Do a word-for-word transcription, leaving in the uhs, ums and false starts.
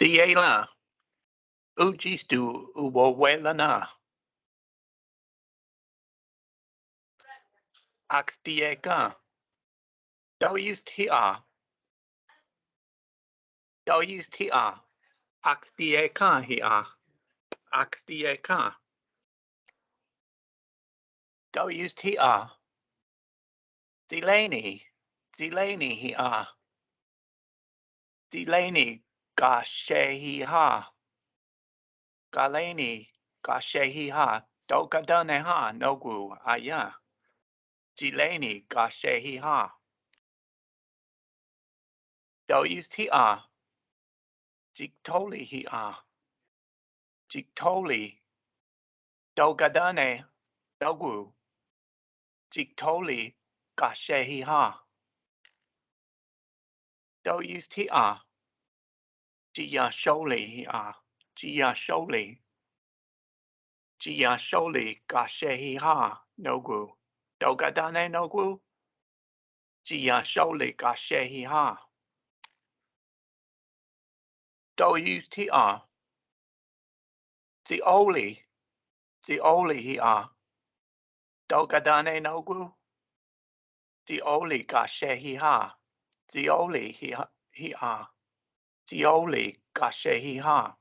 Tiye lan. Uchistu uwuwe lana. Akstiye kan. Teyusti a. Teyusti a. Akstiye kan hia. Akstiye kan. Teyusti a. Tsileni. Tsileni hia. Tsileni kaxe hiha. Tsileni kaxe hiha. Tokadane ha nogu aya. Tsileni kaxe hiha. Teyusti a. Tsiktholi hia. Tsiktholi. Tokadane nogu. Tsiktholi kaxe hiha. Teyusti a. Tsiyansholi hia. Tsiyansholi. Tsiyansholi kaxe hiha nogu. Tokadane nogu. Tsiyansholi kaxe hiha. Teyusti a. Tsioli. Tsioli hia. Tokadane nogu. Tsioli kaxe hiha. Tsioli hia. Tsioli kaxe hiha.